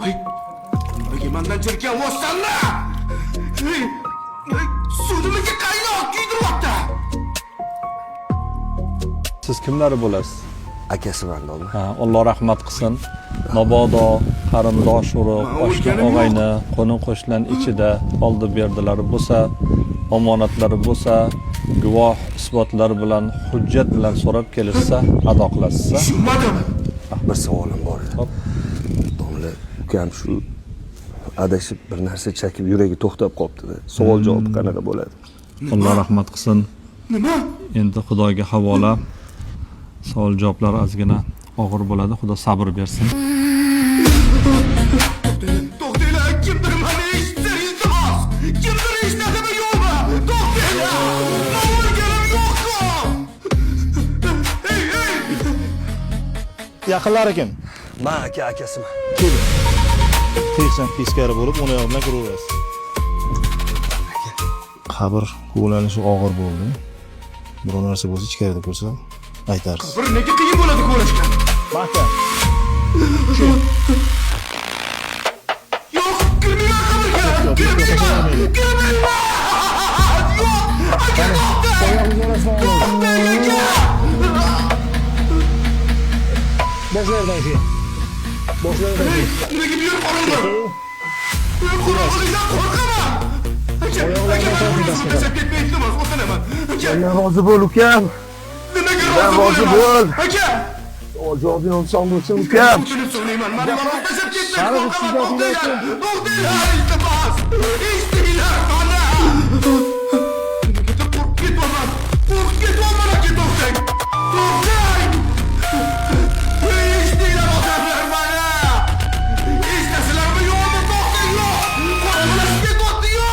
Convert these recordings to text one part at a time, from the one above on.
Voy, nimaga mandan jirkanyapsanlar? Ey, ey, suv nimaga qaynoq kuydiryapti? Siz kimlari bo'lasiz? Akasiman, domla. Ha, Alloh rahmat qilsin. Mabodo qarindosh urug', Man oshna o'lganim yo'q. og'ayni, qo'ni qo'shnilar ichida oldi berdilari bo'lsa, omonatlari bo'lsa, guvoh isbotlar bilan, hujjat bilan so'rab kelishsa, ado qilasiz. Tushunmadim. Bir savolim bor edi. Hop. Domla, ukam shu adashib bir narsa chakib, yuragi to'xtab qolibdi. Savol javob qanaqa bo'ladi? Alloh rahmat qilsin. Nima? Endi Xudoga havola. Savol javoblar ozgina og'ir bo'ladi. Xudo sabr bersin. To'xtanglar, kimdir mani eshitsa, iltimos. Kimdir eshitadimi, yo'qmi? To'xtanglar. Man o'lganim yo'q-ku. Ey, ey! Yaqinlari kim? Man aka, akasiman. Tegsan teskari bo'lib, o'ng oyog'i bilan kiraverasiz. Qabr kovlanishi og'ir bo'ldi. Biror narsa bo'lsa, ichkarida ko'rsa aytarsiz. Bir nega qiyin bo'ladi ko'rishga? Mahkam. Yo'q, kirmayman qabrga. Kirmayman. Kirmayman. Yo'q, aka, to'xtang. To'xtang, aka. Boshlaridan keyin. Boshlaridan Ey, keyin. nimaga bu yer qorong'i? Men qorong'ilikdan qo'rqaman. Aka, aka, mani o'zim tashlab ketmang, iltimos, o'tinaman. Aka, Rozi bo'l, ukam. nimaga Rozi rozi bo'l. bo'laman? Aka, Savol javobing oson bo'lsin, ukam. o'tinib so'rayman, mani yolg'iz tashlab ketmang, Sariq qo'rqaman, ustiga to'xtanglar. To'xtanglar, iltimos. Eshitinglar mani. Nimagadir qo'rqib ketyapman. Qo'rqib ketyapman, aka, to'xtang. To'xtang. Eshitinglar, odamlar, mani. Eshitasizlarmi, yo'qmi? To'xtang, yo'q. Qorong'ilashib ketyapti, yo'q.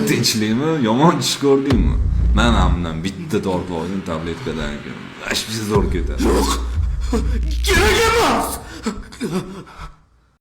Tinchlikmi? Yomon tush ko'rdingmi? Man ham bundan bitta tortib oldim tabletkadan keyin. Вообще zo'r ketadi. Yo'q. Kerak emas.